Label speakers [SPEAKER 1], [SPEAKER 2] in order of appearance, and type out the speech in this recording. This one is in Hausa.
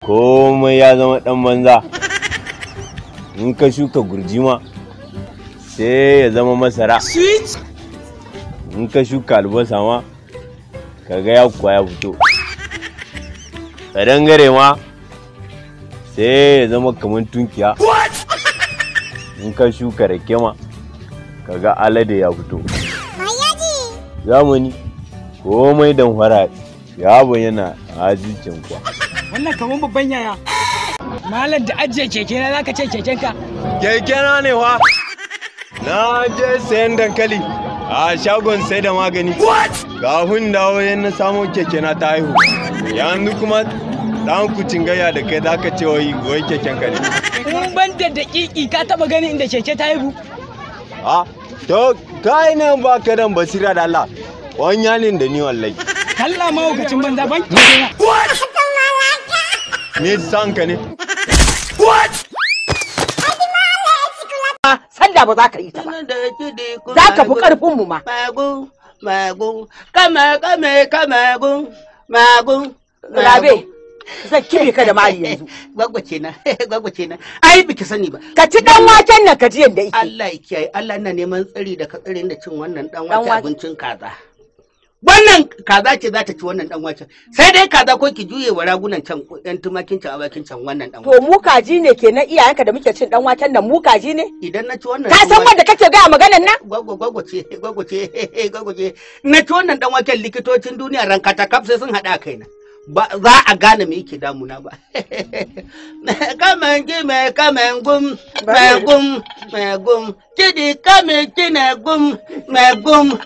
[SPEAKER 1] Komai ya zama ɗan banza. In ka shuka gurji ma sai ya zama masara. In ka shuka albasa ma kaga ya kuwa ya fito. Kadangare ma sai ya zama kamar tunkiya. In ka shuka rake ma kaga alade ya fito. Zamani komai damfara ya bayyana a zuciyan kuwa.
[SPEAKER 2] Wannan kamar babban yaya. Malam da ajiye keke na zaka ce keken ka.
[SPEAKER 1] Keke na ne wa. Na je sayan dankali a shagon sai da magani. Kafin dawo na samo keke na ta haihu. Yanzu kuma dan kucin gayya da kai zaka ce wai wai keken ka ne.
[SPEAKER 2] In ban da daƙiƙi ka taba gani inda keke ta haihu.
[SPEAKER 1] A to kai nan ba ka dan basira da Allah. Wani yanin da ni wallahi.
[SPEAKER 2] Kalla mahaukacin banza ban keke na.
[SPEAKER 1] Ni san ka ne.
[SPEAKER 3] Sallah ba za ka yi ta ba. Za ka fi ƙarfin mu ma.
[SPEAKER 4] Magun, magun, kama kame kamagun, magun.
[SPEAKER 3] Rabe, zan kibe ka da mari yanzu.
[SPEAKER 4] Gwagwa kenan, gwagwa kenan. Ai biki sani ba.
[SPEAKER 3] Ka ci dan waken nan ka ji yadda yake.
[SPEAKER 4] Allah ya kiyaye, Allah ina neman tsari da ka tsare da cin wannan dan wake abincin kaza. Wannan kaza ce za ta ci wannan dan waken. Sai dai kaza ko ki juye wa ragunan can yan tumakin can awakin can wannan dan
[SPEAKER 3] To mu kaji ne kenan iyayenka da muke cin dan waken nan mu kaji ne?
[SPEAKER 4] Idan na ci wannan
[SPEAKER 3] Ka san wanda kake gaya maganan nan?
[SPEAKER 4] Gwagwa gwagwa ce, gwagwa ce, gwagwa ce. Na ci wannan dan waken likitocin duniya rankata kaf sai sun haɗa kaina. Ba za a gane me yake damuna ba. Kaman gime kaman gum, me gum, me gum. Kidi kame kine gum, me gum.